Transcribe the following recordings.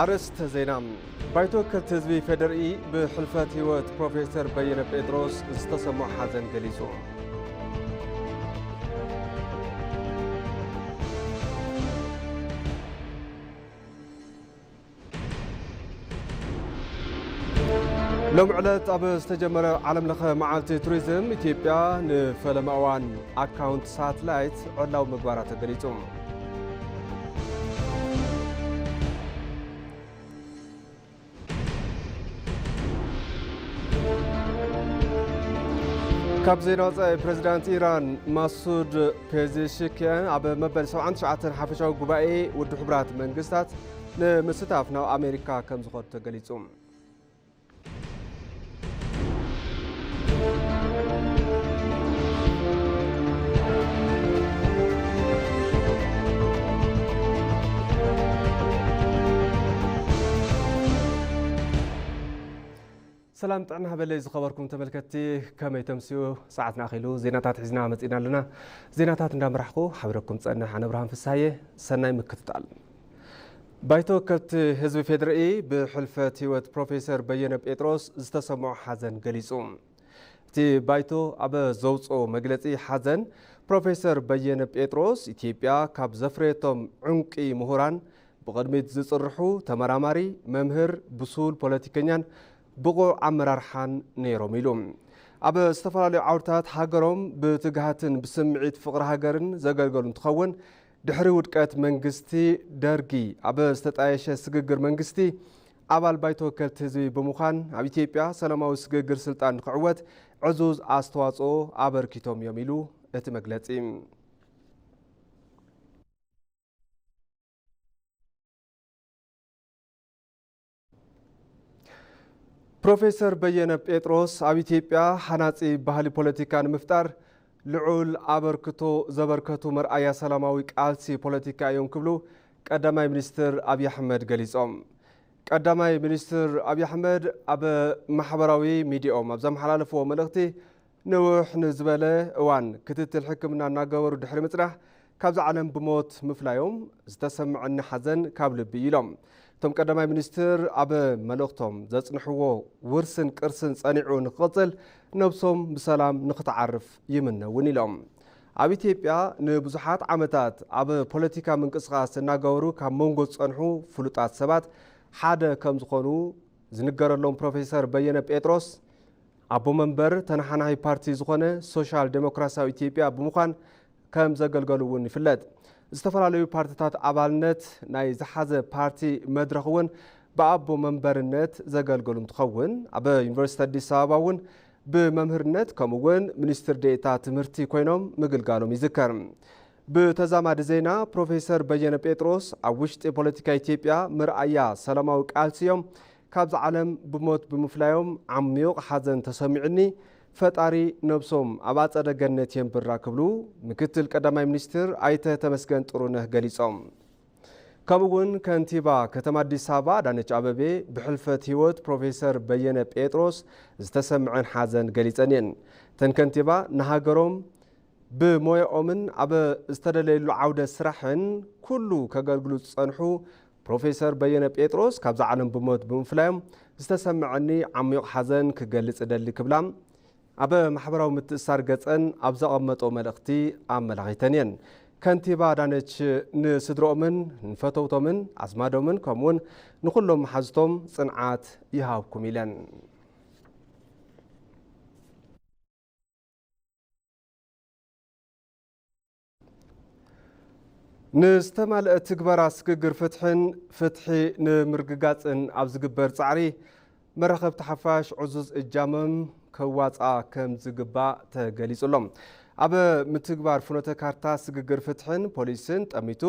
ኣርእስተ ዜና። ባይቶ ወከልቲ ህዝቢ ፌዴሪኢ ብሕልፈት ህይወት ፕሮፌሰር በየነ ጴጥሮስ ዝተሰምዖ ሓዘን ገሊጹ። ሎም ዕለት ኣብ ዝተጀመረ ዓለም ለኸ መዓልቲ ቱሪዝም፣ ኢትዮጵያ ንፈለማ እዋን ኣካውንት ሳትላይት ዕላዊ ምግባራ ተገሊጹ። ካብ ዜና ወጻኢ፣ ፕሬዚዳንት ኢራን ማሱድ ፔዜሽኪያን ኣብ መበል ሰብዓን ትሽዓተን ሓፈሻዊ ጉባኤ ውድብ ሕቡራት መንግስታት ንምስታፍ ናብ ኣሜሪካ ከም ዝኸዱ ተገሊጹ። ሰላም ጥዕና ሃበለይ ዝኸበርኩም ተመልከትቲ፣ ከመይ ተምስዩ? ሰዓትና ኣኺሉ ዜናታት ሒዝና መጺና ኣለና። ዜናታት እንዳመራሕኩ ሓቢረኩም ጸንሕ ኣነ ብርሃን ፍስሃየ። ሰናይ ምክትታል። ባይቶ ወከልቲ ህዝቢ ፌዴሪኢ ብሕልፈት ህይወት ፕሮፌሰር በየነ ጴጥሮስ ዝተሰምዖ ሓዘን ገሊጹ። እቲ ባይቶ ኣብ ዘውጽኦ መግለጺ ሓዘን፣ ፕሮፌሰር በየነ ጴጥሮስ ኢትዮጵያ ካብ ዘፍረየቶም ዕንቂ ምሁራን ብቕድሚት ዝጽርሑ ተመራማሪ፣ መምህር፣ ብሱል ፖለቲከኛን ብቑዕ ኣመራርሓን ነይሮም ኢሉ። ኣብ ዝተፈላለዩ ዓውድታት ሃገሮም ብትግሃትን ብስምዒት ፍቕሪ ሃገርን ዘገልገሉ እንትኸውን፣ ድሕሪ ውድቀት መንግስቲ ደርጊ ኣብ ዝተጣየሸ ስግግር መንግስቲ ኣባል ባይቶ ወከልቲ ህዝቢ ብምዃን ኣብ ኢትዮጵያ ሰላማዊ ስግግር ስልጣን ንክዕወት ዕዙዝ ኣስተዋፅኦ ኣበርኪቶም እዮም ኢሉ እቲ መግለፂ። ፕሮፌሰር በየነ ጴጥሮስ ኣብ ኢትዮጵያ ሃናጺ ባህሊ ፖለቲካ ንምፍጣር ልዑል ኣበርክቶ ዘበርከቱ መርኣያ ሰላማዊ ቃልሲ ፖለቲካ እዮም ክብሉ ቀዳማይ ሚኒስትር ኣብይ ኣሕመድ ገሊጾም። ቀዳማይ ሚኒስትር ኣብይ ኣሕመድ ኣብ ማሕበራዊ ሚዲያኦም ኣብ ዘመሓላለፍዎ መልእኽቲ፣ ንውሕ ንዝበለ እዋን ክትትል ሕክምና እናገበሩ ድሕሪ ምጽናሕ ካብዛ ዓለም ብሞት ምፍላዮም ዝተሰምዐኒ ሓዘን ካብ ልቢ እዩ ኢሎም። እቶም ቀዳማይ ሚኒስትር ኣብ መልእኽቶም ዘጽንሕዎ ውርስን ቅርስን ጸኒዑ ንክቕጽል ነብሶም ብሰላም ንክትዓርፍ ይምነ እውን ኢሎም። ኣብ ኢትዮጵያ ንብዙሓት ዓመታት ኣብ ፖለቲካ ምንቅስቓስ እናገበሩ ካብ መንጎ ዝጸንሑ ፍሉጣት ሰባት ሓደ ከም ዝኾኑ ዝንገረሎም ፕሮፌሰር በየነ ጴጥሮስ፣ ኣቦ መንበር ተነሓናሒ ፓርቲ ዝኾነ ሶሻል ዴሞክራሲያዊ ኢትዮጵያ ብምዃን ከም ዘገልገሉ እውን ይፍለጥ። ዝተፈላለዩ ፓርቲታት ኣባልነት ናይ ዝሓዘ ፓርቲ መድረኽ እውን ብኣቦ መንበርነት ዘገልገሉ እንትኸውን፣ ኣብ ዩኒቨርሲቲ ኣዲስ ኣበባ እውን ብመምህርነት ከምኡ እውን ሚኒስትር ዴኤታ ትምህርቲ ኮይኖም ምግልጋሎም ይዝከር። ብተዛማዲ ዜና፣ ፕሮፌሰር በየነ ጴጥሮስ ኣብ ውሽጢ ፖለቲካ ኢትዮጵያ መርኣያ ሰላማዊ ቃልሲ እዮም። ካብዛ ዓለም ብሞት ብምፍላዮም ዓሚቕ ሓዘን ተሰሚዑኒ፣ ፈጣሪ ነብሶም ኣብ ኣጸደ ገነት የንብራ ክብሉ ምክትል ቀዳማይ ሚኒስትር ኣይተ ተመስገን ጥሩነህ ገሊጾም። ከምኡ እውን ከንቲባ ከተማ ኣዲስ ኣበባ ኣዳነች ኣበቤ ብሕልፈት ህይወት ፕሮፌሰር በየነ ጴጥሮስ ዝተሰምዐን ሓዘን ገሊጸን እየን። እተን ከንቲባ ንሃገሮም ብሞያኦምን ኣብ ዝተደለየሉ ዓውደ ስራሕን ኩሉ ከገልግሉ ዝጸንሑ ፕሮፌሰር በየነ ጴጥሮስ ካብዛ ዓለም ብሞት ብምፍላዮም ዝተሰምዐኒ ዓሚቕ ሓዘን ክገልጽ እደሊ ክብላ ኣብ ማሕበራዊ ምትእስሳር ገጸን ኣብ ዘቐመጦ መልእኽቲ ኣመላኺተን እየን። ከንቲባ ኣዳነች ንስድሮኦምን ንፈተውቶምን ኣዝማዶምን ከምኡውን ንኹሎም መሓዝቶም ጽንዓት ይሃብኩም ኢለን። ንዝተማልአ ትግበራ ስግግር ፍትሕን ፍትሒ ንምርግጋጽን ኣብ ዝግበር ጻዕሪ መራኸብቲ ሓፋሽ ዕዙዝ እጃሞም ከዋጽኣ ከም ዝግባእ ተገሊጹ ኣሎ። ኣብ ምትግባር ፍኖተ ካርታ ስግግር ፍትሕን ፖሊስን ጠሚቱ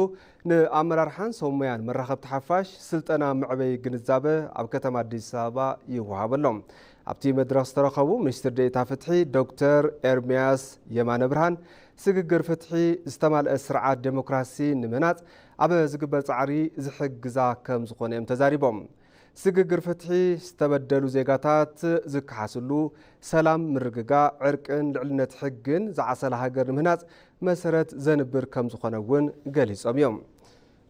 ንኣመራርሓን ሰብ ሞያን መራኸብቲ ሓፋሽ ስልጠና መዕበዪ ግንዛበ ኣብ ከተማ ኣዲስ ኣበባ ይወሃብ ኣሎ። ኣብቲ መድረኽ ዝተረኸቡ ሚኒስትር ዴኤታ ፍትሒ ዶክተር ኤርሚያስ የማነ ብርሃን፣ ስግግር ፍትሒ ዝተማልአ ስርዓት ዴሞክራሲ ንምህናጽ ኣብ ዝግበር ጻዕሪ ዝሕግዛ ከም ዝኾነ እዮም ተዛሪቦም። ስግግር ፍትሒ ዝተበደሉ ዜጋታት ዝከሓስሉ፣ ሰላም፣ ምርግጋእ፣ ዕርቅን ልዕልነት ሕግን ዝዓሰለ ሃገር ንምህናጽ መሰረት ዘንብር ከም ዝኾነ እውን ገሊጾም እዮም።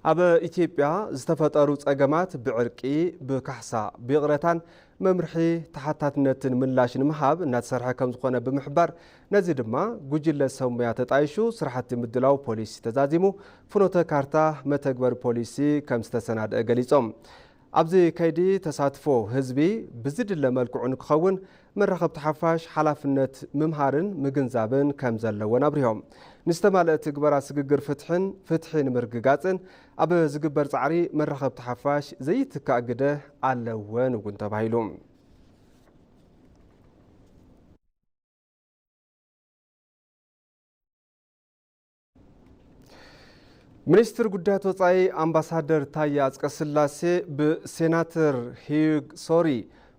ኣብ ኢትዮጵያ ዝተፈጠሩ ጸገማት ብዕርቂ፣ ብካሕሳ፣ ብይቕረታን መምርሒ ተሓታትነትን ምላሽ ንምሃብ እናተሰርሐ ከም ዝኾነ ብምሕባር፣ ነዚ ድማ ጉጅለ ሰብ ሞያ ተጣይሹ ስራሕቲ ምድላው ፖሊሲ ተዛዚሙ፣ ፍኖተ ካርታ መተግበሪ ፖሊሲ ከም ዝተሰናደአ ገሊጾም። ኣብዚ ከይዲ ተሳትፎ ህዝቢ ብዝድለ መልክዑ ንክኸውን መራኸብቲ ሓፋሽ ሓላፍነት ምምሃርን ምግንዛብን ከም ዘለወን ኣብሪሆም። ንዝተማልአ ትግበራ ስግግር ፍትሕን ፍትሒ ንምርግጋጽን ኣብ ዝግበር ጻዕሪ መራኸብቲ ሓፋሽ ዘይትካእ ግደ ኣለወን እውን ተባሂሉ። ሚኒስትር ጉዳያት ወጻኢ ኣምባሳደር ታየ ኣጽቀስላሴ ብሴናተር ሂዩግ ሶሪ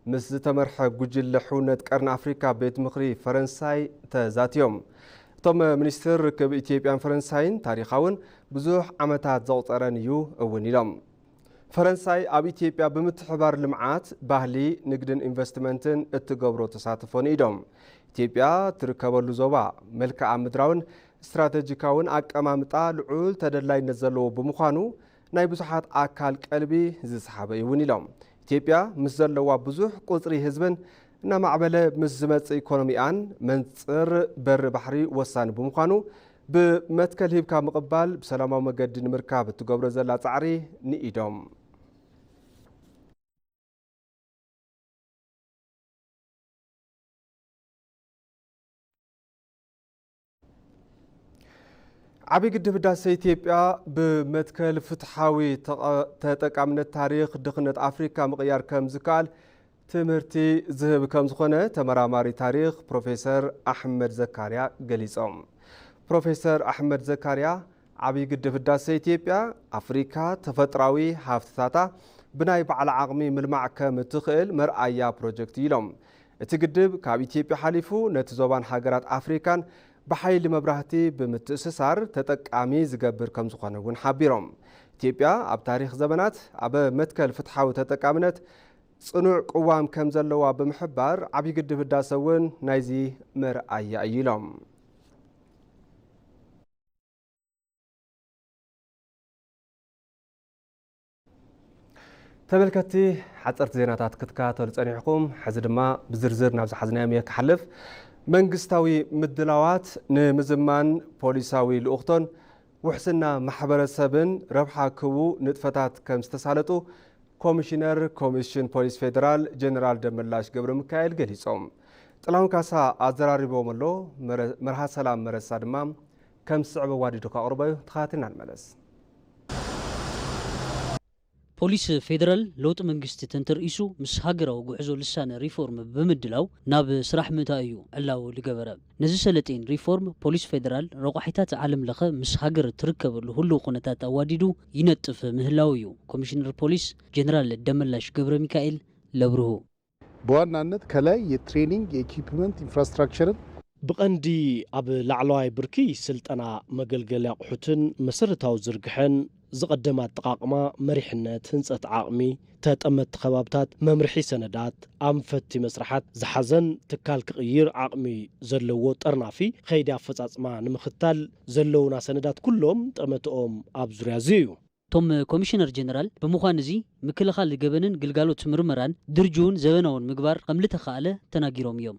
ምስ ዝተመርሐ ጉጅለ ሕውነት ቀርኒ ኣፍሪካ ቤት ምኽሪ ፈረንሳይ ተዛትዮም። እቶም ሚኒስትር ርክብ ኢትዮጵያን ፈረንሳይን ታሪኻውን ብዙሕ ዓመታት ዘቑጸረን እዩ እውን ኢሎም። ፈረንሳይ ኣብ ኢትዮጵያ ብምትሕባር ልምዓት፣ ባህሊ፣ ንግድን ኢንቨስትመንትን እትገብሮ ተሳትፎ ንኢዶም። ኢትዮጵያ ትርከበሉ ዞባ መልክዓ ምድራውን ስትራተጂካውን ኣቀማምጣ ልዑል ተደላይነት ዘለዎ ብምዃኑ ናይ ብዙሓት ኣካል ቀልቢ ዝሰሓበ እዩ እውን ኢሎም። ኢትዮጵያ ምስ ዘለዋ ብዙሕ ቁፅሪ ህዝብን እናማዕበለ ምስ ዝመፅእ ኢኮኖሚኣን መንፅር በሪ ባሕሪ ወሳኒ ብምዃኑ ብመትከል ሂብካ ምቕባል ብሰላማዊ መገዲ ንምርካብ እትገብሮ ዘላ ፃዕሪ ንኢዶም። ዓብዪ ግድብ ህዳሰ ኢትዮጵያ ብመትከል ፍትሓዊ ተጠቃምነት ታሪኽ ድኽነት ኣፍሪካ ምቕያር ከም ዝከኣል ትምህርቲ ዝህብ ከም ዝኾነ ተመራማሪ ታሪኽ ፕሮፌሰር ኣሕመድ ዘካርያ ገሊጾም። ፕሮፌሰር ኣሕመድ ዘካርያ ዓብዪ ግድብ ህዳሰ ኢትዮጵያ ኣፍሪካ ተፈጥራዊ ሃፍትታታ ብናይ ባዕላ ዓቕሚ ምልማዕ ከም እትኽእል መርኣያ ፕሮጀክት እዩ ኢሎም። እቲ ግድብ ካብ ኢትዮጵያ ሓሊፉ ነቲ ዞባን ሃገራት ኣፍሪካን ብሓይሊ መብራህቲ ብምትእስሳር ተጠቃሚ ዝገብር ከም ዝኾነ እውን ሓቢሮም። ኢትዮጵያ ኣብ ታሪኽ ዘመናት ኣብ መትከል ፍትሓዊ ተጠቃምነት ጽኑዕ ቅዋም ከም ዘለዋ ብምሕባር፣ ዓብዪ ግድብ ህዳሰ እውን ናይዚ መርኣያ እዩ ኢሎም። ተመልከትቲ፣ ሓፀርቲ ዜናታት ክትከታተሉ ጸኒሕኩም፣ ሕዚ ድማ ብዝርዝር ናብ ዝሓዝናዮም እየ ክሓልፍ። መንግስታዊ ምድላዋት ንምዝማን ፖሊሳዊ ልኡኽቶን ውሕስና ማሕበረሰብን ረብሓ ክህቡ ንጥፈታት ከም ዝተሳለጡ ኮሚሽነር ኮሚሽን ፖሊስ ፌደራል ጀነራል ደመላሽ ገብረ ሚካኤል ገሊጾም። ጥላሁን ካሳ ኣዘራሪቦም ኣሎ። መረ-፣ መርሃ ሰላም መረሳ ድማ ከም ዝስዕብ ኣዋዲዱ ከቕርቦ እዩ። ተኸታቲልና ንመለስ። ፖሊስ ፌደራል ለውጢ መንግስቲ ተንተርኢሱ ምስ ሃገራዊ ጉዕዞ ልሳነ ሪፎርም ብምድላው ናብ ስራሕ ምእታው እዩ ዕላዊ ዝገበረ። ነዚ ሰለጤን ሪፎርም ፖሊስ ፌደራል ረቋሒታት ዓለም ለኸ ምስ ሃገር ትርከበሉ ህሉው ኩነታት ኣዋዲዱ ይነጥፍ ምህላው እዩ ኮሚሽነር ፖሊስ ጀነራል ደመላሽ ገብረ ሚካኤል ለብርሁ። በዋናነት ከላይ የትሬኒንግ የኢኩፕመንት ኢንፍራስትራክቸርን ብቐንዲ ኣብ ላዕለዋይ ብርኪ ስልጠና መገልገሊ ኣቑሑትን መሰረታዊ ዝርግሐን ዝቐደመ ኣጠቓቕማ መሪሕነት ህንጸት ዓቕሚ ተጠመትቲ ከባብታት መምርሒ ሰነዳት ኣንፈትቲ መስርሓት ዝሓዘን ትካል ክቕይር ዓቕሚ ዘለዎ ጠርናፊ ኸይዲ ኣፈጻጽማ ንምኽታል ዘለውና ሰነዳት ኩሎም ጠመትኦም ኣብ ዙርያ እዚ እዩ። እቶም ኮሚሽነር ጀነራል ብምዃን እዚ ምክልኻል ገበንን ግልጋሎት ምርመራን ድርጅውን ዘበናውን ምግባር ከም ልተኻእለ ተናጊሮም እዮም።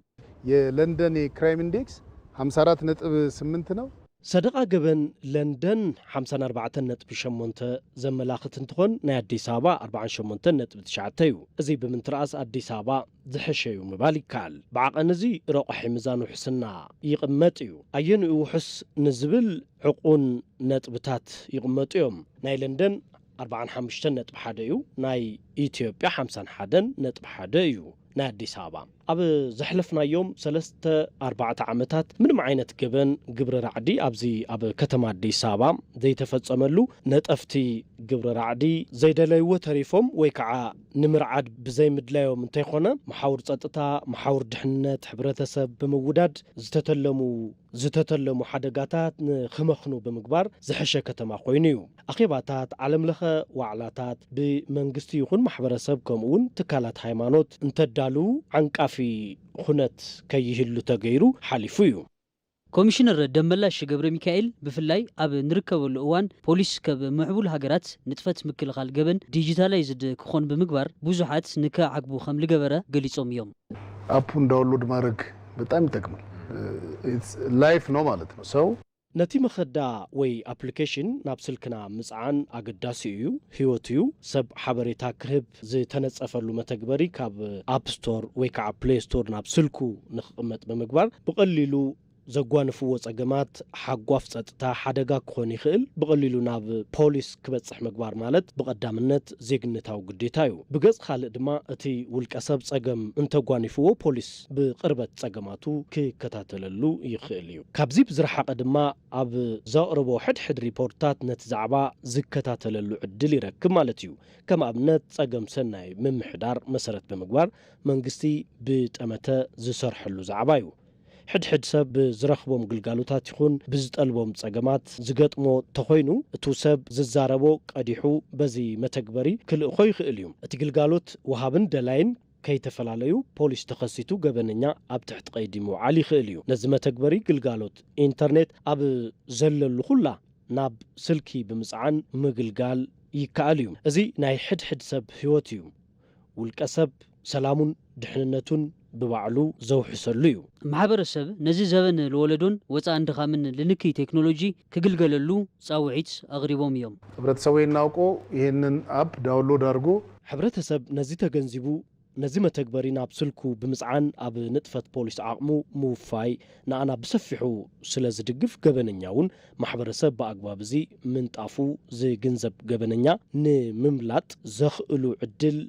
የለንደን የክራይም ኢንዴክስ ሃምሳ ኣራት ነጥቢ ስምንት ነው። ሰደቓ ገበን ለንደን ሓምሳን ኣርባዕተን ነጥቢ ሸሞንተ ዘመላኽት እንትኾን ናይ ኣዲስ ኣበባ ኣርባዓን ሸሞንተን ነጥቢ ትሽዓተ እዩ። እዚ ብምንትርኣስ ኣዲስ ኣበባ ዝሐሸ እዩ ምባል ይከኣል። ብዓቐን እዚ ረቋሒ ሚዛን ውሕስና ይቕመጥ እዩ። ኣየንኡ ውሑስ ንዝብል ዕቑን ነጥብታት ይቕመጡ እዮም። ናይ ለንደን ኣርባዓን ሓሙሽተን ነጥቢ ሓደ እዩ። ናይ ኢትዮጵያ ሓምሳን ሓደን ነጥቢ ሓደ እዩ። ናይ ኣዲስ ኣበባ ኣብ ዘሕለፍናዮም ሰለስተ ኣርባዕተ ዓመታት ምንም ዓይነት ገበን ግብረ ራዕዲ ኣብዚ ኣብ ከተማ ኣዲስ ኣበባ ዘይተፈጸመሉ ነጠፍቲ ግብረ ራዕዲ ዘይደለይዎ ተሪፎም ወይ ከዓ ንምርዓድ ብዘይምድላዮም እንተይኮነ መሓውር ጸጥታ፣ መሓውር ድሕነት ሕብረተሰብ ብምውዳድ ዝተተለሙ ዝተተለሙ ሓደጋታት ንኽመኽኑ ብምግባር ዝሐሸ ከተማ ኮይኑ እዩ። ኣኼባታት፣ ዓለምለኸ ዋዕላታት፣ ብመንግስቲ ይኹን ማሕበረሰብ ከምኡ እውን ትካላት ሃይማኖት እንተዳልዉ ዓንቃፊ ኩነት ከይህሉ ተገይሩ ሓሊፉ እዩ። ኮሚሽነር ደመላሽ ገብረ ሚካኤል፣ ብፍላይ ኣብ ንርከበሉ እዋን ፖሊስ ከብ ምዕቡል ሃገራት ንጥፈት ምክልኻል ገበን ዲጂታላይዝድ ክኾን ብምግባር ብዙሓት ንክዓግቡ ከም ልገበረ ገሊጾም እዮም። ኣፑን ዳውንሎድ ማድረግ በጣም ይጠቅማል። ላይፍ ነው ማለት ነው ሰው ነቲ መኸዳ ወይ ኣፕሊኬሽን ናብ ስልክና ምጽዓን ኣገዳሲ እዩ፣ ህይወት እዩ። ሰብ ሓበሬታ ክህብ ዝተነጸፈሉ መተግበሪ ካብ ኣፕ ስቶር ወይ ከዓ ፕሌይ ስቶር ናብ ስልኩ ንክቕመጥ ብምግባር ብቐሊሉ ዘጓንፍዎ ጸገማት ሓጓፍ ጸጥታ ሓደጋ ክኾን ይኽእል። ብቐሊሉ ናብ ፖሊስ ክበጽሕ ምግባር ማለት ብቐዳምነት ዜግነታዊ ግዴታ እዩ። ብገጽ ካልእ ድማ እቲ ውልቀ ሰብ ጸገም እንተጓኒፍዎ ፖሊስ ብቕርበት ጸገማቱ ክከታተለሉ ይኽእል እዩ። ካብዚ ብዝረሓቐ ድማ ኣብ ዘቕርቦ ሕድሕድ ሪፖርትታት ነቲ ዛዕባ ዝከታተለሉ ዕድል ይረክብ ማለት እዩ። ከም ኣብነት ጸገም ሰናይ ምምሕዳር መሰረት ብምግባር መንግስቲ ብጠመተ ዝሰርሐሉ ዛዕባ እዩ። ሕድሕድ ሰብ ብዝረኽቦም ግልጋሎታት ይኹን ብዝጠልቦም ጸገማት ዝገጥሞ ተኾይኑ እቱ ሰብ ዝዛረቦ ቀዲሑ በዚ መተግበሪ ክልእኾ ይኽእል እዩ። እቲ ግልጋሎት ወሃብን ደላይን ከይተፈላለዩ ፖሊስ ተኸሲቱ ገበነኛ ኣብ ትሕቲ ቀይዲ ምውዓል ይኽእል እዩ። ነዚ መተግበሪ ግልጋሎት ኢንተርኔት ኣብ ዘለሉ ኩላ ናብ ስልኪ ብምጽዓን ምግልጋል ይከኣል እዩ። እዚ ናይ ሕድሕድ ሰብ ህይወት እዩ። ውልቀ ሰብ ሰላሙን ድሕንነቱን ብባዕሉ ዘውሕሰሉ እዩ። ማሕበረሰብ ነዚ ዘበን ልወለዶን ወፃእን ድኻምን ልንክይ ቴክኖሎጂ ክግልገለሉ ፃውዒት ኣቕሪቦም እዮም። ህብረተሰቡ ይህን አውቆ ይህንን አፕ ዳውንሎድ አድርጎ ሕብረተሰብ ነዚ ተገንዚቡ ነዚ መተግበሪ ናብ ስልኩ ብምጽዓን ኣብ ንጥፈት ፖሊስ ዓቕሙ ምውፋይ ንኣና ብሰፊሑ ስለ ዝድግፍ ገበነኛ እውን ማሕበረሰብ ብኣግባብ እዚ ምንጣፉ ዝግንዘብ ገበነኛ ንምምላጥ ዘኽእሉ ዕድል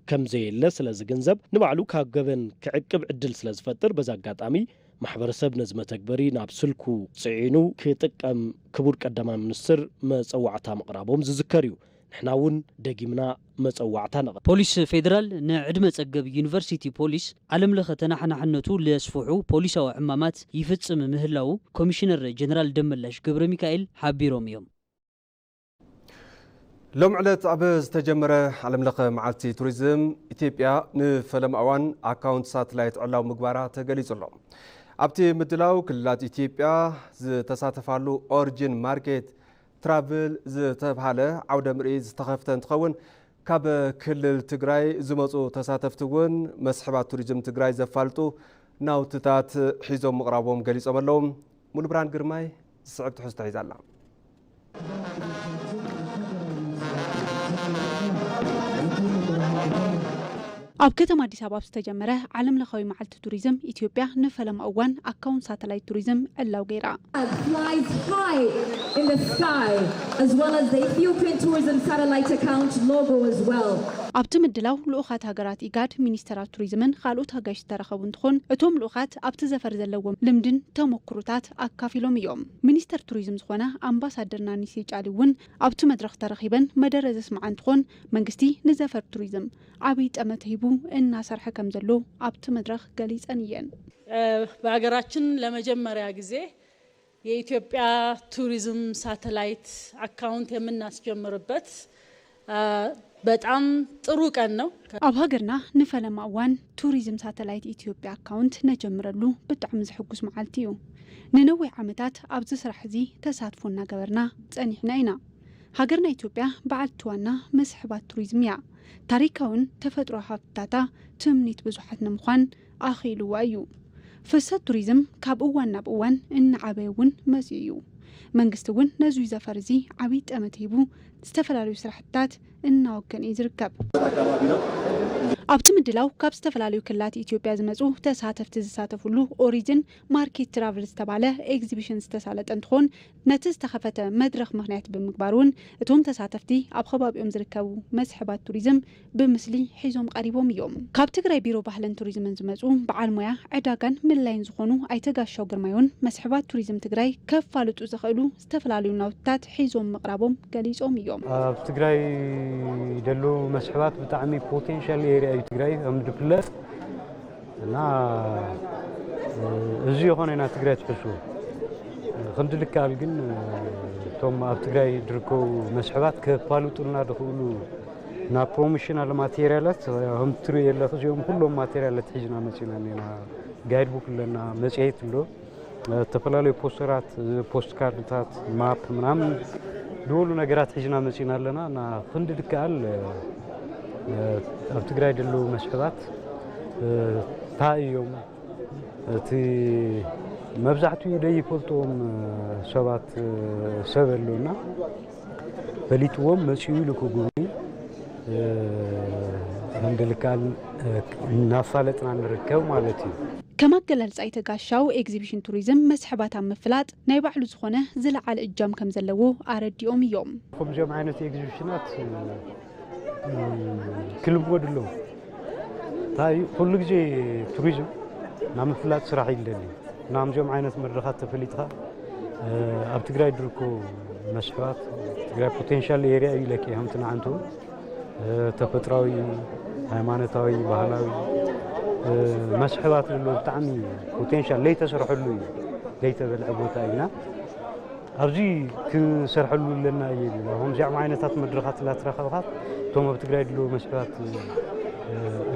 ከም ዘየለ ስለ ዝግንዘብ ንባዕሉ ካብ ገበን ክዕቅብ ዕድል ስለ ዝፈጥር በዚ ኣጋጣሚ ማሕበረሰብ ነዚ መተግበሪ ናብ ስልኩ ጽዒኑ ክጥቀም ክቡር ቀዳማይ ሚኒስትር መጸዋዕታ ምቕራቦም ዝዝከር እዩ። ንሕና እውን ደጊምና መጸዋዕታ ነቕርብ። ፖሊስ ፌዴራል ንዕድመ ጸገብ ዩኒቨርሲቲ ፖሊስ ዓለም ለኸ ተናሓናሕነቱ ለስፍሑ ፖሊሳዊ ዕማማት ይፍጽም ምህላው ኮሚሽነር ጀነራል ደመላሽ ገብረ ሚካኤል ሓቢሮም እዮም። ሎም ዕለት ኣብ ዝተጀመረ ዓለም ለኸ መዓልቲ ቱሪዝም ኢትዮጵያ ንፈለማ እዋን ኣካውንት ሳትላይት ዕላው ምግባራ ተገሊጹ ኣሎ። ኣብቲ ምድላው ክልላት ኢትዮጵያ ዝተሳተፋሉ ኦሪጂን ማርኬት ትራቭል ዝተብሃለ ዓውደ ምርኢት ዝተኸፍተ እንትኸውን ካብ ክልል ትግራይ ዝመፁ ተሳተፍቲ እውን መስሕባት ቱሪዝም ትግራይ ዘፋልጡ ናውትታት ሒዞም ምቕራቦም ገሊፆም ኣለዉ። ሙሉብርሃን ግርማይ ዝስዕብ ትሕዝቶ ሒዛ ኣላ። ኣብ ከተማ ኣዲስ ኣበባ ዝተጀመረ ዓለም ለኻዊ መዓልቲ ቱሪዝም ኢትዮጵያ ንፈለማ እዋን ኣካውንት ሳተላይት ቱሪዝም ዕላው ገይራ። Flies high in the sky, as well as the Ethiopian Tourism Satellite Account logo as well. ኣብቲ ምድላው ልኡኻት ሃገራት ኢጋድ፣ ሚኒስተራት ቱሪዝምን ካልኦት ኣጋይሽ ዝተረኸቡ እንትኾን እቶም ልኡኻት ኣብቲ ዘፈር ዘለዎም ልምድን ተሞክሮታት ኣካፊሎም እዮም። ሚኒስተር ቱሪዝም ዝኾነ ኣምባሳደር ናኒሲ ጫሊ እውን ኣብቲ መድረኽ ተረኺበን መደረ ዘስምዓ እንትኾን መንግስቲ ንዘፈር ቱሪዝም ዓብይ ጠመተ ሂቡ እናሰርሐ ከም ዘሎ ኣብቲ መድረኽ ገሊፀን እየን። በሀገራችን ለመጀመሪያ ጊዜ የኢትዮጵያ ቱሪዝም ሳተላይት አካውንት የምናስጀምርበት በጣም ጥሩ ቀን ነው። ኣብ ሃገርና ንፈለማ እዋን ቱሪዝም ሳተላይት ኢትዮጵያ ኣካውንት ነጀምረሉ ብጣዕሚ ዘሕጉስ መዓልቲ እዩ። ንነዊሕ ዓመታት ኣብዚ ስራሕ እዚ ተሳትፎ እናገበርና ፀኒሕና ኢና። ሃገርና ኢትዮጵያ በዓልቲ ዋና መስሕባት ቱሪዝም እያ። ታሪካውን ተፈጥሮ ሃፍትታታ ትምኒት ብዙሓት ንምዃን ኣኽኢልዋ እዩ። ፍሰት ቱሪዝም ካብ እዋን ናብ እዋን እናዓበየ እውን መፂኡ እዩ። መንግስቲ እውን ነዙይ ዘፈር እዚ ዓብይ ጠመተ ሂቡ ዝተፈላለዩ ስራሕትታት እናወገነ እዩ ዝርከብ። ኣብቲ ምድላው ካብ ዝተፈላለዩ ክልላት ኢትዮጵያ ዝመፁ ተሳተፍቲ ዝሳተፉሉ ኦሪጅን ማርኬት ትራቭል ዝተባለ ኤግዚቢሽን ዝተሳለጠ እንትኾን ነቲ ዝተኸፈተ መድረኽ ምኽንያት ብምግባር እውን እቶም ተሳተፍቲ ኣብ ከባቢኦም ዝርከቡ መስሕባት ቱሪዝም ብምስሊ ሒዞም ቀሪቦም እዮም። ካብ ትግራይ ቢሮ ባህልን ቱሪዝምን ዝመፁ በዓል ሞያ ዕዳጋን ምልላይን ዝኾኑ ኣይተ ጋሻው ግርማይ እውን መስሕባት ቱሪዝም ትግራይ ከፋልጡ ዘኽእሉ ዝተፈላለዩ ናውትታት ሒዞም ምቕራቦም ገሊፆም እዮም። ኣብ ትግራይ ደሎ መስሕባት ብጣዕሚ ፖቴንሻል ኤሪያ እዩ ትግራይ ከም ዝፍለጥ እና እዚ የኾነ ኢና ትግራይ ትሕሱ ክንዲ ልካል ግን እቶም ኣብ ትግራይ ዝርከቡ መስሕባት ከፋልጡልና ዝኽእሉ ናብ ፕሮሞሽናል ማቴሪያላት ከም ትሪኦ የለኽ እዚኦም ኩሎም ማቴሪያላት ሒዝና መፂና እኒና ጋይድ ቡክ ኣለና መፅሄት ኣሎ ዝተፈላለዩ ፖስተራት፣ ፖስት ካርድታት፣ ማፕ ምናምን ዝበሉ ነገራት ሒዝና መጺና ኣለና። እና ክንዲ ድከኣል ኣብ ትግራይ ዘለዉ መስሕባት እንታይ እዮም፣ እቲ መብዛሕትኡ ደይፈልጥዎም ሰባት ሰብ ኣለውና፣ ፈሊጥዎም መጺኡ ኢሉ ክጉብኒ ክንዲ ድከኣል እናፋለጥና ንርከብ ማለት እዩ። ከም ኣገላልጻ ኣይተ ጋሻው፣ ኤግዚቢሽን ቱሪዝም መስሕባት ኣብ ምፍላጥ ናይ ባዕሉ ዝኾነ ዝለዓለ እጃም ከም ዘለዎ ኣረዲኦም እዮም። ከምዚኦም ዓይነት ኤግዚቢሽናት ክልመዱ ኣለዎም። እንታይ ኩሉ ግዜ ቱሪዝም ናብ ምፍላጥ ስራሕ እዩ ዝደሊ። ናምዚኦም ዓይነት መድረኻት ተፈሊጥካ ኣብ ትግራይ ዝርከቡ መስሕባት ትግራይ ፖቴንሻል ኤሪያ እዩ ኢለኪ ከምቲ ንዓንቱ ተፈጥራዊ፣ ሃይማኖታዊ፣ ባህላዊ መስሕባት ዘለዎ ብጣዕሚ ፖቴንሻል ለይተሰርሐሉ እዩ ለይተበልዐ ቦታ እዩና ኣብዚ ክሰርሐሉ ኣለና እየ ዝብል። ከምዚኦም ዓይነታት መድረኻት እናተረኸብካ እቶም ኣብ ትግራይ ዘለዉ መስሕባት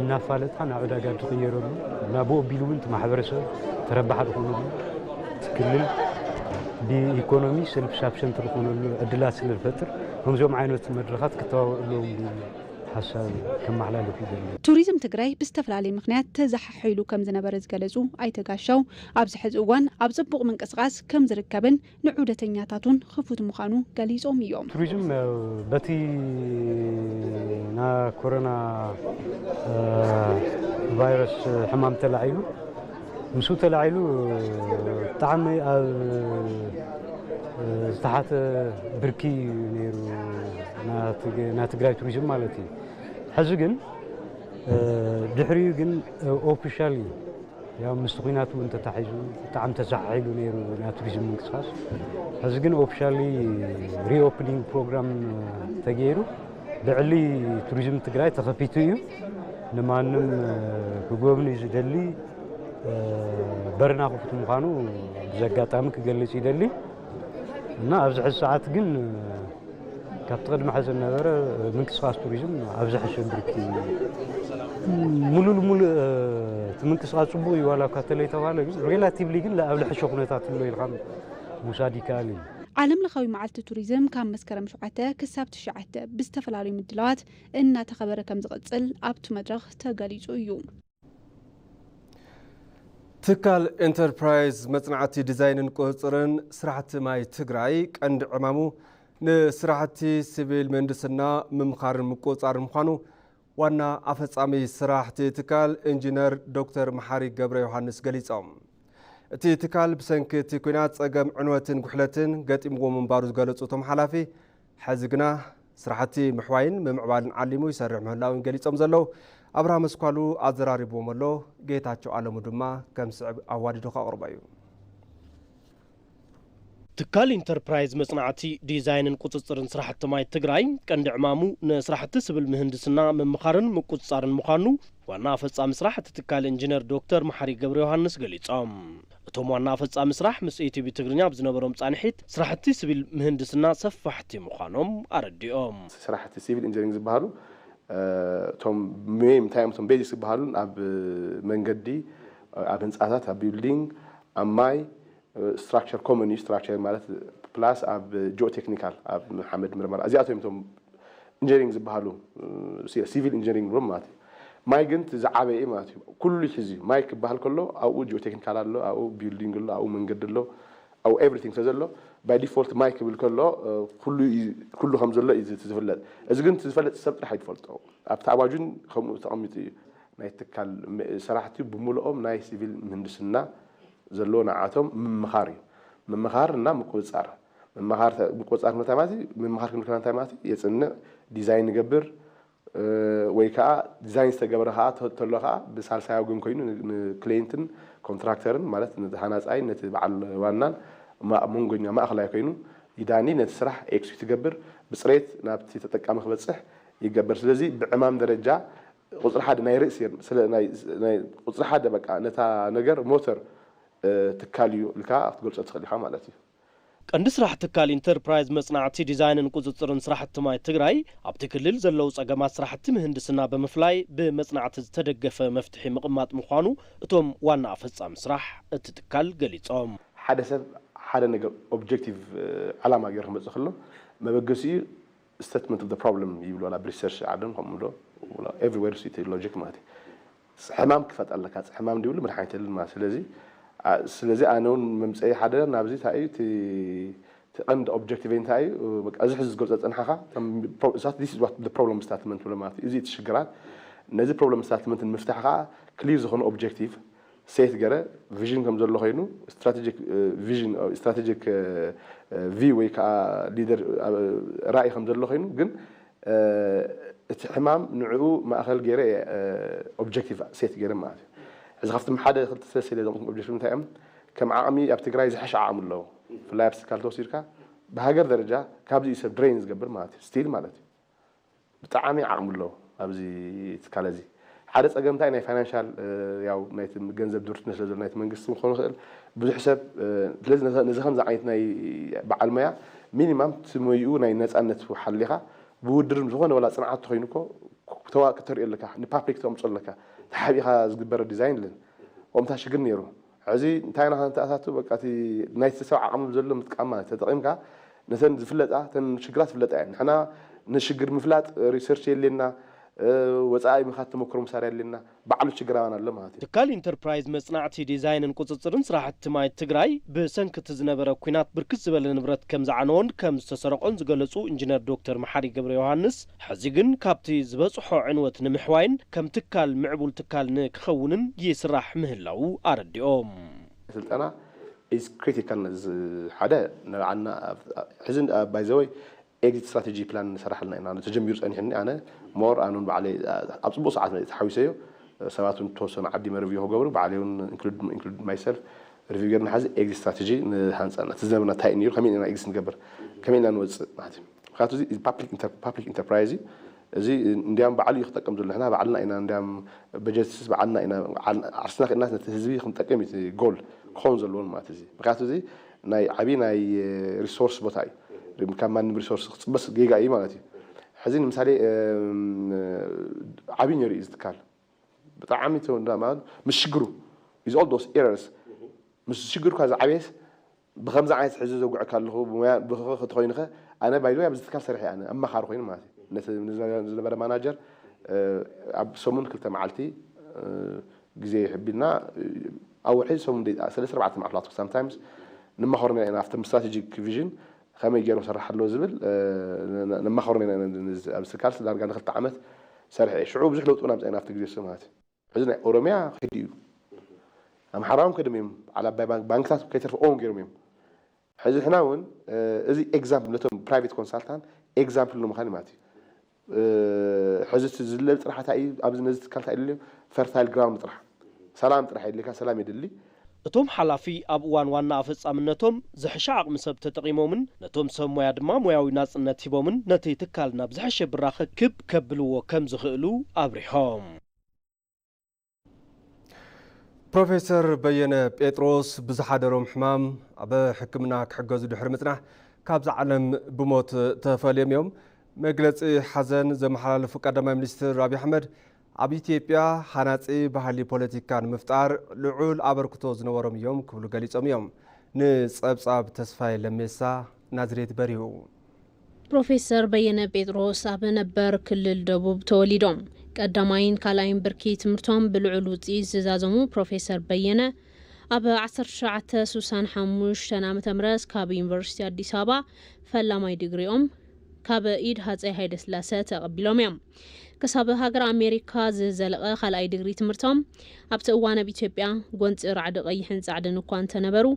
እናፋለጥካ ናብ ዕዳጋ ዝቕየረሉ እና ብኡ ኣቢሉ እውን እቲ ማሕበረሰብ ተረባሓ ዝኾነሉ እቲ ክልል ብኢኮኖሚ ሰልፍ ሳፊሸንት ዝኾነሉ ዕድላት ስለ ዝፈጥር ከምዚኦም ዓይነት መድረኻት ክተባብዑ ኣለዎም ዝብል ሓሳብ ከመሓላልፍ ይደሊ። ቱሪዝም ትግራይ ብዝተፈላለየ ምኽንያት ተዘሓሒሉ ከም ዝነበረ ዝገለፁ ኣይተ ጋሻው፣ ኣብዚ ሕዚ እዋን ኣብ ፅቡቕ ምንቅስቓስ ከም ዝርከብን ንዑደተኛታት እውን ክፉት ምዃኑ ገሊፆም እዮም። ቱሪዝም በቲ ናይ ኮሮና ቫይረስ ሕማም ተላዒሉ ምስኡ ተላዒሉ ብጣዕሚ ኣብ ዝተሓተ ብርኪ እዩ ነይሩ ናይ ትግራይ ቱሪዝም ማለት እዩ። ሕዚ ግን ድሕሪኡ ግን ኦፊሻሊ ያው ምስቲ ኲናት እውን ተታሒዙ ብጣዕሚ ተሳሒሉ ነይሩ ናይ ቱሪዝም ምንቅስቃስ። ሕዚ ግን ኦፊሻሊ ሪኦፕኒንግ ፕሮግራም ተገይሩ ልዕሊ ቱሪዝም ትግራይ ተኸፊቱ እዩ። ንማንም ክጎብኒ ዝደሊ በርና ክፉት ምዃኑ ብዚ ኣጋጣሚ ክገልፅ ይደሊ እና ኣብዚ ሕዚ ሰዓት ግን ካብቲ ቅድሚ ሕዚ ዝነበረ ምንቅስቃስ ቱሪዝም ኣብ ዝሐሸ ብርኪ ሙሉ ልሙሉ እቲ ምንቅስቃስ ፅቡቅ እዩ ዋላ እኳ ተለይተባለ ግን ሬላቲቭሊ ግን ኣብ ዝሐሸ ኩነታት ኣሎ ኢልካ ምውሳድ ይከኣል እዩ። ዓለም ለኻዊ መዓልቲ ቱሪዝም ካብ መስከረም ሸውዓተ ክሳብ ትሽዓተ ብዝተፈላለዩ ምድላዋት እናተኸበረ ከም ዝቕፅል ኣብቲ መድረኽ ተገሊፁ እዩ። ትካል ኢንተርፕራይዝ መፅናዕቲ ዲዛይንን ቁፅፅርን ስራሕቲ ማይ ትግራይ ቀንዲ ዕማሙ ንስራሕቲ ሲቪል ምህንድስና ምምኻርን ምቁፅፃርን ምዃኑ ዋና ኣፈፃሚ ስራሕ እቲ ትካል ኢንጂነር ዶክተር መሓሪ ገብረዮሃንስ ገሊፆም። እቲ ትካል ብሰንኪ እቲ ኲናት ፀገም ዕንወትን ጉሕለትን ገጢምዎ ምንባሩ ዝገለፁ እቶም ሓላፊ፣ ሕዚ ግና ስራሕቲ ምሕዋይን ምምዕባልን ዓሊሙ ይሰርሕ ምህላውን ገሊፆም ዘለዉ ኣብርሃም ኣስኳሉ ኣዘራሪብዎም ኣሎ። ጌታቸው ኣለሙ ድማ ከም ዝስዕብ ኣዋዲዱ ከቕርቦ እዩ። ትካል ኢንተርፕራይዝ መፅናዕቲ፣ ዲዛይንን ቁፅፅርን ስራሕቲ ማይ ትግራይ ቀንዲ ዕማሙ ንስራሕቲ ስብል ምህንድስና ምምኻርን ምቁፅፃርን ምዃኑ ዋና ኣፈፃሚ ስራሕ እቲ ትካል ኢንጂነር ዶክተር መሓሪ ገብረዮሃንስ ገሊፆም። እቶም ዋና ኣፈፃሚ ስራሕ ምስ ኢቲቪ ትግርኛ ኣብ ዝነበሮም ፃንሒት ስራሕቲ ስቪል ምህንድስና ሰፋሕቲ ምዃኖም ኣረዲኦም። ስራሕቲ ሲቪል ኢንጂነሪንግ ዝበሃሉ እቶም ሜም እንታይ እዮም እቶም ቤዚክስ ዝበሃሉ ኣብ መንገዲ ኣብ ህንፃታት ኣብ ቢልዲንግ ኣብ ማይ ስትራክቸር ኮመን እዩ ስትራክቸር ማለት ፕላስ ኣብ ጂኦቴክኒካል ኣብ ሓመድ ምርመራ እዚኣቶም እዮም እቶም ኢንጂነሪንግ ዝበሃሉ ሲቪል ኢንጂነሪንግ ንብሎም ማለት እዩ። ማይ ግን እቲ ዝዓበየ ማለት እዩ። ኩሉ ይሕዝ እዩ። ማይ ክበሃል ከሎ ኣብኡ ጂኦቴክኒካል ኣሎ፣ ኣብኡ ቢልዲንግ ኣሎ፣ ኣብኡ መንገዲ ኣሎ፣ ኣብኡ ኤቭሪቲንግ ስለ ዘሎ ባይ ዲፎልት ማይ ክብል ከሎ ኩሉ እዩ- ኩሉ ከም ዘሎ እዩ ዝፍለጥ። እዚ ግን እቲ ዝፈልጥ ሰብ ጥራሕ እዩ ዝፈልጦ። ኣብቲ ኣዋጅን ከምኡ ተቐሚጡ እዩ። ናይ ትካል ሰራሕቲ ብምልኦም ናይ ሲቪል ምህንድስና ዘለዎ ንዓቶም ምምኻር እዩ። ምምኻር እና ምቁፅፃር ምምኻር ምቁፅፃር እንታይ ማለት እዩ? ምምኻር ክንብል ከለና እንታይ ማለት እዩ? የፅንዕ፣ ዲዛይን ይገብር ወይ ከዓ ዲዛይን ዝተገበረ ከዓ ተሎ ከዓ ብሳልሳይ ወገን ኮይኑ ንክለይንትን ኮንትራክተርን ማለት ነቲ ሃናፃይን ነቲ በዓል ዋናን መንጎኛ ማእኸላይ ኮይኑ ይዳኒ ነቲ ስራሕ ኤክስኪዩት ይገብር ብፅሬት ናብቲ ተጠቃሚ ክበፅሕ ይገብር። ስለዚ ብዕማም ደረጃ ቁፅሪ ሓደ ናይ ርእሲ ቁፅሪ ሓደ በቃ ነታ ነገር ሞተር ትካል እዩ ኢልካ ክትገልፆ ትኽእል ኢኻ ማለት እዩ። ቀንዲ ስራሕ ትካል ኢንተርፕራይዝ መፅናዕቲ፣ ዲዛይንን ቁፅፅርን ስራሕቲ ማይ ትግራይ ኣብቲ ክልል ዘለዉ ፀገማት ስራሕቲ ምህንድስና ብምፍላይ ብመፅናዕቲ ዝተደገፈ መፍትሒ ምቕማጥ ምዃኑ እቶም ዋና ኣፈፃሚ ስራሕ እቲ ትካል ገሊፆም። ሓደ ሰብ ሓደ ነገር ኦብጀክቲቭ፣ ዓላማ ገይሩ ክመፅእ ከሎ፣ መበገሲኡ statement of the problem ይብሉ፣ ዋላ ኣብ ሪሰርች ዓለም ከምኡ ዶ፣ everywhere ሲ ሎጂክ ማለት እዩ። ሕማም ክፈጥ ኣለካ፣ ሕማም ድብሉ መድሓኒት የለን ማለት። ስለዚ ስለዚ ኣነ እውን መምፀኢ ሓደ ናብዚ እንታይ እዩ እቲ ቀንዲ ኦብጀክቲቭ እንታይ እዩ? በቃ እዚ ሕዚ ዝገልፀ ፅንሓኻ problem statement ብሎ ማለት እዩ። እዚ እቲ ሽግራት፣ ነዚ problem statement ንምፍታሕ ከዓ ክሊር ዝኾነ ኦብጀክቲቭ ሴት ገረ፣ ቪዥን ከም ዘሎ ኮይኑ፣ ስትራቴጂክ ቪዥን፣ ስትራቴጂክ ቪ ወይ ከዓ ሊደር ራእይ ከም ዘሎ ኮይኑ፣ ግን እቲ ሕማም ንዕኡ ማእኸል ገይረ ኦብጀክቲቭ ሴት ገይረ ማለት እዩ። እዚ ካብቶም ሓደ ክልተ ሰለስተ ኢለ ዘምፅኦም ኦብጀክቲቭ እንታይ እዮም? ከም ዓቕሚ ኣብ ትግራይ ዝሐሸ ዓቕሚ ኣለዎ። ብፍላይ ኣብ ትካል ተወሲድካ ብሃገር ደረጃ ካብዚ እዩ ሰብ ድሬን ዝገብር ማለት እዩ። ስቲል ማለት እዩ። ብጣዕሚ ዓቕሚ ኣለዎ ኣብዚ ትካል እዚ። ሓደ ፀገም እንታይ ናይ ፋይናንሻል፣ ያው ናይቲ ገንዘብ ድርትነት ስለ ዘሎ ናይቲ መንግስቲ ክኾን ይኽእል። ብዙሕ ሰብ ስለዚ ነዚ ከምዚ ዓይነት ናይ በዓል መያ ሚኒማም ትሞይኡ ናይ ነፃነት ሓሊኻ ብውድድር ዝኾነ ወላ ፅንዓት ተኾይኑ እኮ ክተዋ ክተርእዮ ኣለካ፣ ንፓብሊክ ተምፅኦ ኣለካ። ተሓቢኻ ዝግበረ ዲዛይን ለን ከምታ ሽግር ነይሩ። ሕዚ እንታይ ኢና ክንተኣታቱ በቃ እቲ ናይቲ ሰብ ዓቕሚ ዘሎ ምጥቃም ማለት ተጠቒምካ ነተን ዝፍለጣ እተን ሽግራት ዝፍለጣ እየን። ንሕና ንሽግር ምፍላጥ ሪሰርች የድልየና፣ ወፃኢ ምኻድ ተመክሮ መሳርያ የድልየና፣ ባዕሉ ሽግር ኣባና ኣሎ ማለት እዩ። ትካል ኢንተርፕራይዝ መጽናዕቲ ዲዛይንን ቁጽጽርን ስራሕቲ ማይ ትግራይ ብሰንኪ እቲ ዝነበረ ኲናት ብርክት ዝበለ ንብረት ከም ዝዓነዎን ከም ዝተሰረቆን ዝገለጹ ኢንጂነር ዶክተር መሓሪ ገብረ ዮሃንስ፣ ሕዚ ግን ካብቲ ዝበጽሖ ዕንወት ንምሕዋይን ከም ትካል ምዕቡል ትካል ንክኸውንን ይስራሕ ምህላዉ ኣረዲኦም። ስልጠና ኢዝ ክሪቲካል። ነዚ ሓደ ንዓና ሕዚ ባይዘወይ ኤግዚት ስትራቴጂ ፕላን ንሰራሓልና ኢና። ተጀሚሩ ጸኒሕኒ ኣነ ሞር ኣኑን ባዕለይ ኣብ ጽቡቕ ሰዓት ተሓዊሰዮ። ሰባት እውን ተወሰኑ ዓዲ መርቪዮ ክገብሩ ባዕለይ እውን ኢንክሉድ ማይሰልፍ ሪቪው ገርና። ሓዚ ኤግዚት ስትራቴጂ ንሃንጻና እቲ ዝነበርና እንታይ እዩ ነይሩ፣ ከመይ ኢና ኤግዚት ንገብር፣ ከመይ ኢና ንወጽእ ማለት እዩ። ምክንያቱ እዚ ፓብሊክ ኢንተርፕራይዝ እዩ። እዚ እንዲያም ባዕሉ እዩ ክጠቅም ዘሎ። ንሕና ባዕልና ኢና እንዲያም በጀትስ ባዕልና ኢና ዓርስና ክእናስ ነቲ ህዝቢ ክንጠቅም እዩ እቲ ጎል ክኸውን ዘለዎን ማለት እዚ። ምክንያቱ እዚ ናይ ዓብዪ ናይ ሪሶርስ ቦታ እዩ። ካብ ማንም ሪሶርስ ክፅበስ ጌጋ እዩ ማለት እዩ። ሕዚ ንምሳሌ ዓብዪ ነይሩ እዩ ዝትካል ብጣዕሚ ምስ ሽግሩ is all those errors ምስ ሽግሩ ካ ዝዓበየስ ብከምዚ ዓይነት ሕዚ ዘጉዕካ ኣለኹ ብሞያ ብኸ ከተኮይንኸ ኣነ ባይዘ ኣብዚ ትካል ሰሪሐ ኣነ ኣማኻሪ ኮይኑ ማለት እዩ። ነቲ ዝነበረ ማናጀር ኣብ ሰሙን ክልተ መዓልቲ ግዜ ይሕቢልና ኣብ ውሕድ ሰሙን ሰለስተ ኣርባዕተ መዓልቲ ሳምታይምስ ንማኸርና ኢና ኣብቶም ስትራቴጂክ ቪዥን ከመይ ገይሮም ሰራሕ ኣለዎ ዝብል ንማኸርና ኢና። ኣብዚ ትካል ዳርጋ ንክልተ ዓመት ሰርሐ ሽዑ ብዙሕ ለውጢ እውን ኣምፀእና ኣብቲ ግዜ ማለት እዩ። ሕዚ ናይ ኦሮሚያ ከይዱ እዩ። ኣምሓራውን ከድም እዮም። ዓል ኣባይ ባንክታት ከይተርፈ ኦን ገይሮም እዮም። ሕዚ ሕና እውን እዚ ኤግዛምፕል ነቶም ፕራይቬት ኮንሳልታንት ኤግዛምፕል ንምዃን ማለት እዩ። ሕዚ ዝለብ ጥራሕ እንታይ እዩ ኣብዚ ነዚ ትካል እንታይ የድልዮ? ፈርታይል ግራውንድ ጥራሕ፣ ሰላም ጥራሕ የድልካ፣ ሰላም የድሊ። እቶም ሓላፊ ኣብ እዋን ዋና ኣፈጻምነቶም ዝሕሻ ዓቕሚ ሰብ ተጠቒሞምን ነቶም ሰብ ሞያ ድማ ሞያዊ ናጽነት ሂቦምን ነቲ ትካል ናብ ዝሐሸ ብራኸ ክብ ከብልዎ ከም ዝኽእሉ ኣብሪሆም። ፕሮፌሰር በየነ ጴጥሮስ ብዝሓደሮም ሕማም ኣብ ሕክምና ክሕገዙ ድሕሪ ምጽናሕ ካብዛ ዓለም ብሞት ተፈልዮም እዮም። መግለጺ ሓዘን ዘመሓላለፉ ቀዳማይ ሚኒስትር ኣብይ ኣሕመድ ኣብ ኢትዮጵያ ሃናጺ ባህሊ ፖለቲካ ንምፍጣር ልዑል ኣበርክቶ ዝነበሮም እዮም ክብሉ ገሊጾም እዮም። ንጸብጻብ ተስፋይ ለሜሳ ናዝሬት በሪሁ። ፕሮፌሰር በየነ ጴጥሮስ ኣብ ነበር ክልል ደቡብ ተወሊዶም። ቀዳማይን ካልኣይን ብርኪ ትምህርቶም ብልዑል ውፅኢት ዝዛዘሙ ፕሮፌሰር በየነ ኣብ ዓሰርተ ትሽዓተ ስሳን ሓሙሽተን ዓመተ ምህረት ካብ ዩኒቨርሲቲ ኣዲስ ኣበባ ፈላማይ ዲግሪኦም ካብ ኢድ ሃፀይ ሃይለስላሰ ተቐቢሎም እዮም። ክሳብ ሃገር ኣሜሪካ ዝዘለቐ ካልኣይ ዲግሪ ትምህርቶም ኣብቲ እዋን ኣብ ኢትዮጵያ ጎንፂ ራዕዲ ቀይሕን ፃዕድን እኳ እንተነበሩ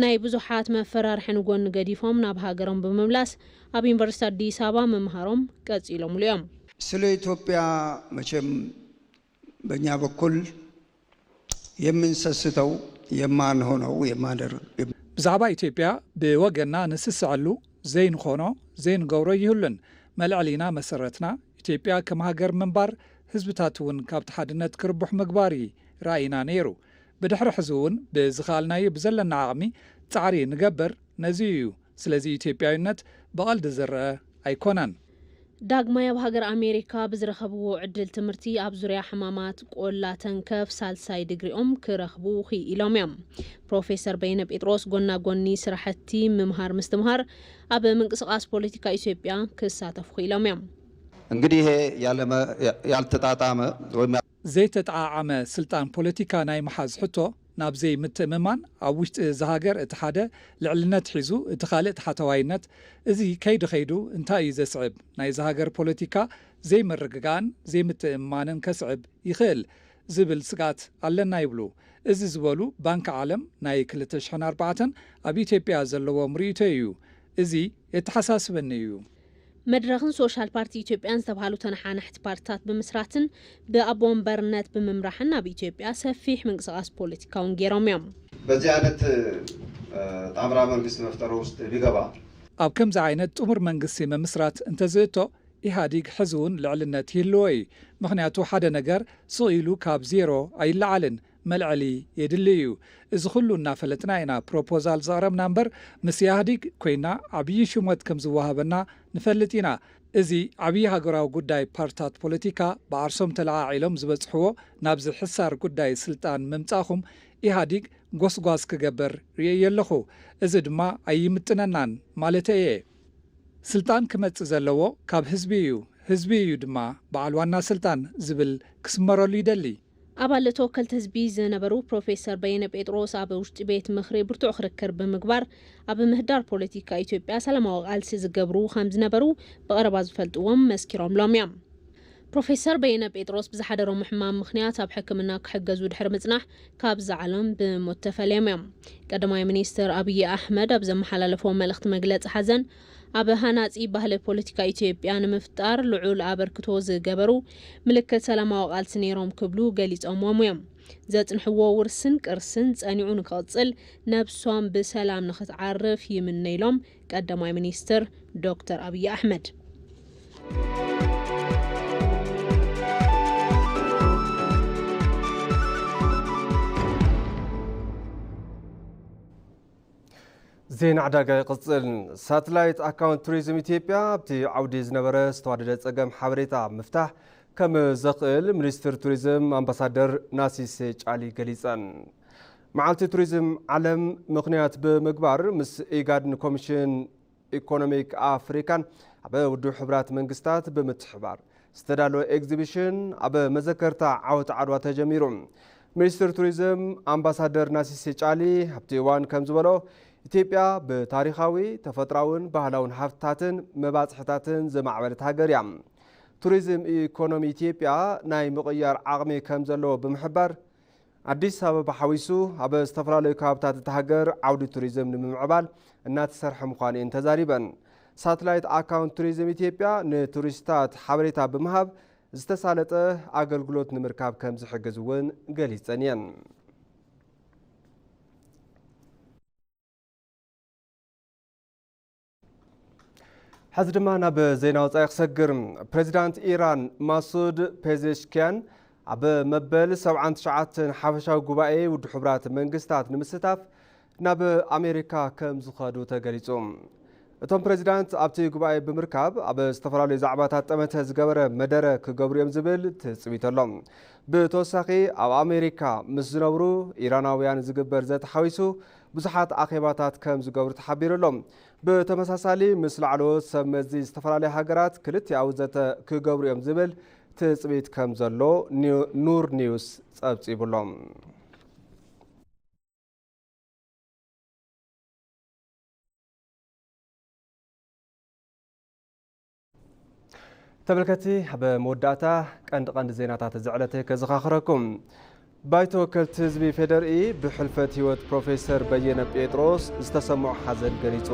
ናይ ብዙሓት መፈራርሒ ንጎኒ ገዲፎም ናብ ሃገሮም ብምምላስ ኣብ ዩኒቨርሲቲ ኣዲስ ኣበባ ምምሃሮም ቀፂሎምሉ እዮም። ስለ ኢትዮጵያ መቸም በእኛ በኩል የምንሰስተው የማንሆነው የማደር ብዛዕባ ኢትዮጵያ ብወገንና ንስስዐሉ ዘይንኾኖ ዘይንገብሮ ይህሉን መልዕሊና መሰረትና ኢትዮጵያ ከም ሃገር ምንባር ህዝብታት እውን ካብቲ ሓድነት ክርቡሕ ምግባር እዩ ራእይና ነይሩ። ብድሕሪ ሕዚ እውን ብዝኸኣልናዮ ብዘለና ዓቕሚ ፃዕሪ ንገብር ነዚ እዩ። ስለዚ ኢትዮጵያዊነት ብቐልዲ ዝረአ ኣይኮነን። ዳግማይ ኣብ ሃገር ኣሜሪካ ብዝረኸብዎ ዕድል ትምህርቲ ኣብ ዙርያ ሕማማት ቆላ ተንከፍ ሳልሳይ ድግሪኦም ክረኽቡ ክኢሎም እዮም። ፕሮፌሰር በየነ ጴጥሮስ ጎና ጎኒ ስራሕቲ ምምሃር ምስትምሃር ኣብ ምንቅስቃስ ፖለቲካ ኢትዮጵያ ክሳተፉ ክኢሎም እዮም። እንግዲህ ይሄ ያለመ- ያልተጣጣመ ወይም ዘይተጠዓዓመ ስልጣን ፖለቲካ ናይ ምሓዝ ሕቶ ናብ ዘይምትእምማን፣ ኣብ ውሽጢ እዛ ሃገር እቲ ሓደ ልዕልነት ሒዙ እቲ ካልእ ታሕተዋይነት፣ እዚ ከይዱ ከይዱ እንታይ እዩ ዘስዕብ? ናይዛ ሃገር ፖለቲካ ዘይምርግጋእን ዘይምትእምማንን ከስዕብ ይኽእል ዝብል ስግኣት ኣለና ይብሉ። እዚ ዝበሉ ባንኪ ዓለም ናይ ክልተ ሽሕን ኣርባዕተን ኣብ ኢትዮጵያ ዘለዎም ርእይቶ እዩ። እዚ የተሓሳስበኒ እዩ። መድረኽን ሶሻል ፓርቲ ኢትዮጵያን ዝተባሃሉ ተነሓናሕቲ ፓርትታት ብምስራትን ብኣቦ ወንበርነት ብምምራሕን ኣብ ኢትዮጵያ ሰፊሕ ምንቅስቃስ ፖለቲካ እውን ገይሮም እዮም። በዚህ አይነት ጣምራ መንግስት መፍጠር ውስጥ ቢገባ ኣብ ከምዚ ዓይነት ጥሙር መንግስቲ ምምስራት እንተዝእቶ ኢህኣዲግ ሕዚ እውን ልዕልነት ይህልዎ እዩ። ምኽንያቱ ሓደ ነገር ስቕ ኢሉ ካብ ዜሮ ኣይለዓልን፣ መልዐሊ የድሊ እዩ። እዚ ኩሉ እናፈለጥና ኢና ፕሮፖዛል ዘቕረብና እምበር ምስ ኢህኣዲግ ኮይና ዓብዪ ሽሞት ከም ዝወሃበና ንፈልጥ ኢና። እዚ ዓብዪ ሃገራዊ ጉዳይ ፓርትታት ፖለቲካ ብዓርሶም ተለዓዒሎም ዝበፅሕዎ ናብዚ ሕሳር ጉዳይ ስልጣን ምምፃእኹም ኢህኣዲግ ጎስጓስ ክገብር ርእየ ኣለኹ። እዚ ድማ ኣይምጥነናን ማለተይ እየ። ስልጣን ክመጽእ ዘለዎ ካብ ህዝቢ እዩ፣ ህዝቢ እዩ ድማ በዓል ዋና ስልጣን ዝብል ክስመረሉ ይደሊ። ኣባል ተወከልቲ ህዝቢ ዝነበሩ ፕሮፌሰር በየነ ጴጥሮስ ኣብ ውሽጢ ቤት ምኽሪ ብርቱዕ ክርክር ብምግባር ኣብ ምህዳር ፖለቲካ ኢትዮጵያ ሰላማዊ ቃልሲ ዝገብሩ ከም ዝነበሩ ብቐረባ ዝፈልጥዎም መስኪሮምሎም እዮም። ፕሮፌሰር በየነ ጴጥሮስ ብዝሓደሮም ሕማም ምኽንያት ኣብ ሕክምና ክሕገዙ ድሕሪ ምጽናሕ ካብዛ ዓለም ብሞት ተፈልዮም እዮም። ቀዳማይ ሚኒስትር ኣብይ ኣሕመድ ኣብ ዘመሓላለፎ መልእኽቲ መግለጺ ሓዘን ኣብ ሃናጺ ባህሊ ፖለቲካ ኢትዮጵያ ንምፍጣር ልዑል ኣበርክቶ ዝገበሩ ምልክት ሰላማዊ ቃልሲ ነይሮም ክብሉ ገሊጾምዎም እዮም። ዘጽንሕዎ ውርስን ቅርስን ጸኒዑ ንክቕጽል ነብሶም ብሰላም ንክትዓርፍ ይምነ ኢሎም ቀዳማይ ሚኒስትር ዶክተር ኣብይ ኣሕመድ። ዜና ዕዳጋ ይቕጽል። ሳትላይት ኣካውንት ቱሪዝም ኢትዮጵያ ኣብቲ ዓውዲ ዝነበረ ዝተዋደደ ጸገም ሓበሬታ ምፍታሕ ከም ዘኽእል ሚኒስትር ቱሪዝም ኣምባሳደር ናሲሴ ጫሊ ገሊጸን። መዓልቲ ቱሪዝም ዓለም ምኽንያት ብምግባር ምስ ኢጋድን ኮሚሽን ኢኮኖሚክ ኣፍሪካን ኣብ ውድብ ሕቡራት መንግስታት ብምትሕባር ዝተዳለወ ኤግዚቢሽን ኣብ መዘከርታ ዓወት ዓድዋ ተጀሚሩ። ሚኒስትር ቱሪዝም ኣምባሳደር ናሲሴ ጫሊ ኣብቲ እዋን ከም ዝበሎ፣ ኢትዮጵያ ብታሪኻዊ፣ ተፈጥራውን ባህላውን ሃፍትታትን መባፅሕታትን ዝማዕበለት ሃገር እያ። ቱሪዝም ኢኮኖሚ ኢትዮጵያ ናይ ምቕያር ዓቕሚ ከም ዘለዎ ብምሕባር፣ ኣዲስ ኣበባ ሓዊሱ ኣብ ዝተፈላለዩ ከባብታት እታ ሃገር ዓውዲ ቱሪዝም ንምምዕባል እናተሰርሐ ምዃኑ እየን ተዛሪበን። ሳትላይት ኣካውንት ቱሪዝም ኢትዮጵያ ንቱሪስታት ሓበሬታ ብምሃብ ዝተሳለጠ ኣገልግሎት ንምርካብ ከም ዝሕግዝ እውን ገሊፀን እየን። ሕዚ ድማ ናብ ዜና ወፃኢ ክሰግር። ፕሬዚዳንት ኢራን ማሱድ ፔዜሽኪያን ኣብ መበል ሰብዓን ትሽዓተን ሓፈሻዊ ጉባኤ ውድብ ሕቡራት መንግስታት ንምስታፍ ናብ ኣሜሪካ ከም ዝኸዱ ተገሊጹ። እቶም ፕሬዚዳንት ኣብቲ ጉባኤ ብምርካብ ኣብ ዝተፈላለዩ ዛዕባታት ጠመተ ዝገበረ መደረ ክገብሩ እዮም ዝብል ትጽቢት ኣሎ። ብተወሳኺ ኣብ ኣሜሪካ ምስ ዝነብሩ ኢራናውያን ዝግበር ዘተ ሓዊሱ ብዙሓት ኣኼባታት ከም ዝገብሩ ተሓቢሩ ኣሎ። ብተመሳሳሊ ምስ ላዕለዎት ሰብ መዚ ዝተፈላለዩ ሃገራት ክልቲኣዊ ዘተ ክገብሩ እዮም ዝብል ትጽቢት ከም ዘሎ ኒው- ኑር ኒውስ ጸብጺቡ ኣሎ። ተመልከቲ፣ ኣብ መወዳእታ ቀንዲ ቀንዲ ዜናታት እዚ ዕለተ ከዘኻኽረኩም። ባይቶ ወከልቲ ህዝቢ ፌደርኢ ብሕልፈት ህይወት ፕሮፌሰር በየነ ጴጥሮስ ዝተሰምዖ ሓዘን ገሊጹ።